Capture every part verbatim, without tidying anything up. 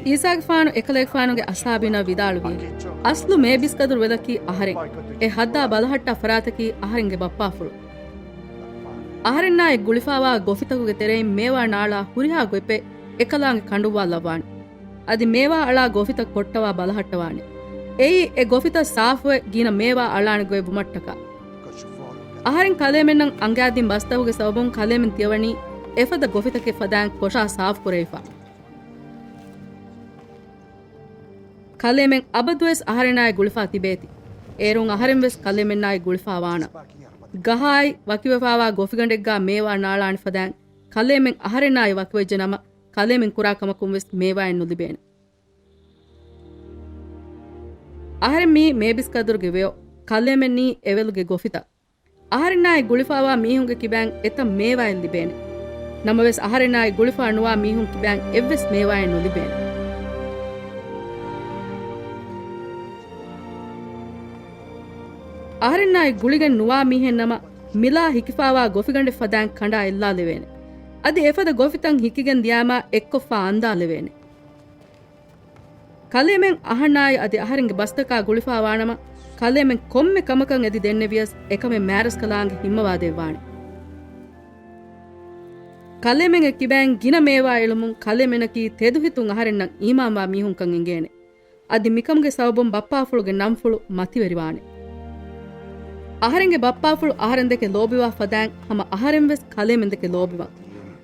އީސާގެފާނު އެކަލޭގެފާނުގެ އަޞްޙާބީންނަށް ވިދާޅުވި، އަސްލު މޭބިސްގަދުރު ވެލަކީ އަހަރެން. އެ ހައްދާ ބަލަހައްޓާ ފަރާތަކީ އަހަރެންގެ ބައްޕާފުޅު. އަހަރެންނާއި ގުޅިފާވާ ގޮފިތަކުގެ ތެރެއިން މޭވާ ނާޅާ ހުރިހާ ގޮތްޕެއް އެކަލާނގެ ކަނޑުއްވާލައްވާނެ. އަދި މޭވާ އަޅާ ގޮފިތައް ކޮށްޓަވާ ބަލަހައްޓަވާނެ. އެއީ އެ ގޮފިތައް ސާފުވެ ގިނަ މޭވާ އަޅާނެ ގޮތް ވުމަށްޓަކާ. އަހަރެން ކަލޭމެންނަށް އަނގައިދިން ބަސްތަކުގެ ސަބަބުން ކަލޭމެން ތިޔަވަނީ އެފަދަ ގޮފިތަކެއް ފަދައިން ކޮށާ ސާފުކުރެވިފަ. ކަލޭމެން އަބަދުވެސް އަހަރެނާއި ގުޅިފާ ތިބޭތި. އޭރުން އަހަރެން ވެސް ކަލޭމެންނާއި ގުޅިފާ ވާނަ. ގަހާއި ވަކިވެފާވާ ގޮފިގަނޑެއްގާ މޭވާ ނާޅާނެ ފަދައިން ކަލޭމެން އަހަރެނާއި ވަކިވެއްޖެ ނަމަ، ކަލޭމެން ކުރާ ކަމަކުން ވެސް މޭވާއެއް ނުލިބޭނެ. އަހަރެން މީ މޭބިސްގަދުރުގެ ވެޔޮ، ކަލޭމެންނީ އެވެލުގެ ގޮފިތައް. އަހަރެންނާއި ގުޅިފާވާ މީހުންގެ ކިބައިން އެތައް މޭވާއެއް ލިބޭނެ. ނަމަވެސް، އަހަރެންނާއި ގުޅިފާ ނުވާ މީހުން ކިބައިން އެއްވެސް މޭވާއެއް ނުލިބޭނެ. އަހަރެންނާއި ގުޅިގެން ނުވާ މީހެއް ނަމަ، މިލާ ހިކިފާވާ ގޮފިގަނޑެއް ފަދައިން ކަނޑާ އެއްލާލެވޭނެ. އަދި އެފަދަ ގޮފިތައް ހިކިގެން ދިޔާމާ އެއްކޮށްފާ އަންދާލެވޭނެ. ކަލޭމެން އަހަންނާއި އަދި އަހަރެންގެ ބަސްތަކާ ގުޅިފާ ވާނަމަ، ކަލޭމެން ކޮންމެ ކަމަކަށް އެދި ދެންނެވިޔަސް އެކަމެއް މާރަސްކަލާނގެ ހިންމަވާދެއްވާނެ. ކަލޭމެންގެ ކިބައިން ގިނަ މޭވާ އެޅުމުން ކަލޭމެންނަކީ ތެދުހިތުން އަހަރެންނަށް އީމާންވާ މީހުންކަން އެނގޭނެ. އަދި މިކަމުގެ ސަބަބުން ބައްޕާފުޅުގެ ނަންފުޅު މަތިވެރިވާނެ. އަހަރެންގެ ބައްޕާފުޅު އަހަރެންދެކެ ލޯބިވާ ފަދައިން ހަމަ އަހަރެން ވެސް ކަލޭމެންދެކެ ލޯބިވަން.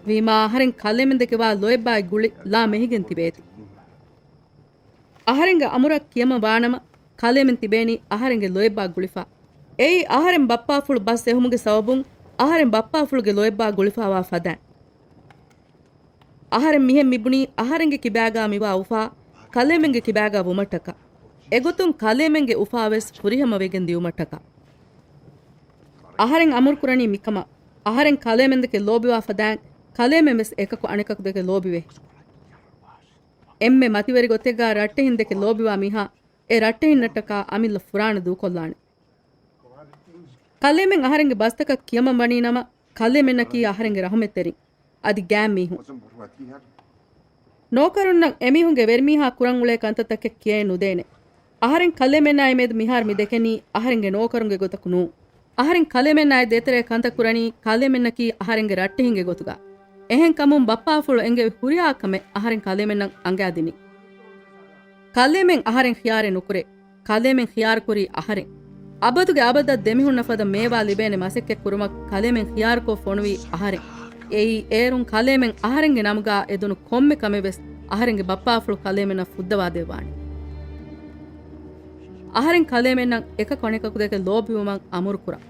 ވީމާ އަހަރެން ކަލޭމެންދެކެ ވާ ލޯތްބާއި ގުޅި ލާ މެހިގެން ތިބޭތި. އަހަރެންގެ އަމުރަށް ކިޔަމަ ވާނަމަ، ކަލޭމެން ތިބޭނީ އަހަރެންގެ ލޯތްބާ ގުޅިފާ. އެއީ އަހަރެން ބައްޕާފުޅު ބަސް އެހުމުގެ ސަބަބުން އަހަރެން ބައްޕާފުޅުގެ ލޯތްބާ ގުޅިފާވާ ފަދައިން. އަހަރެން މިހެން މިބުނީ އަހަރެންގެ ކިބާގާ މިވާ އުފާ ކަލޭމެންގެ ކިބާގާ ވުމަށްޓަކާ. އެގޮތުން ކަލޭމެންގެ އުފާވެސް ފުރިހަމަވެގެން ދިޔުމަށްޓަކާ. އަހަރެން އަމުރުކުރަނީ މިކަމަށް. އަހަރެން ކަލޭމެންދެކެ ލޯބިވާ ފަދައިން ކަލޭމެން ވެސް އެކަކު އަނެކަކުދެކެ ލޯބިވޭ. އެންމެ މަތިވެރި ގޮތެއްގާ ރައްޓެހިންދެކެ ލޯބިވާ މީހާ އެ ރައްޓެހިންނަށްޓަކާ އަމިއްލަ ފުރާނަ ދޫކޮށްލާނެ. ކަލޭމެން އަހަރެންގެ ބަސްތަކަށް ކިޔަމަން ވަނީ ނަމަ، ކަލޭމެންނަކީ އަހަރެންގެ ރަހުމަތްތެރިން އަދި ގާތްމީހުން. ނޯކަރުންނަށް އެމީހުންގެ ވެރިމީހާ ކުރަން އުޅޭ ކަންތައްތަކެއް ކިޔައެއް ނުދޭނެ. އަހަރެން ކަލޭމެންނާއި މެދު މިހާރު މި ދެކެނީ އަހަރެންގެ ނޯކަރުންގެ ގޮތަކު ނޫން. އަހަރެން ކަލޭމެންނާއި ދޭތެރޭ ކަންތައް ކުރަނީ ކަލޭމެންނަކީ އަހަރެންގެ ރައްޓެހިންގެ ގޮތުގަ. އެހެންކަމުން ބައްޕާފުޅު އެނގެވި ހުރިހާ ކަމެއް އަހަރެން ކަލޭމެންނަށް އަނގައިދިނީ. ކަލޭމެން އަހަރެން ޚިޔާރެއް ނުކުރޭ. ކަލޭމެން ޚިޔާރުކުރީ އަހަރެން. އަބަދުގެ އަބަދަށް ދެމިހުންނަ ފަދަ މޭވާ ލިބޭނެ މަސައްކަތް ކުރުމަށް ކަލޭމެން ޚިޔާރުކޮށް ފޮނުވީ އަހަރެން. އެއީ އޭރުން ކަލޭމެން އަހަރެންގެ ނަމުގާ އެދުނު ކޮންމެ ކަމެއް ވެސް އަހަރެންގެ ބައްޕާފުޅު ކަލޭމެންނަށް ފުއްދަވާދެއްވާނެ. އަހަރެން ކަލޭމެންނަށް އެކަކު އަނެކަކުދެކެ ލޯބިވުމަށް އަމުރުކުރަން.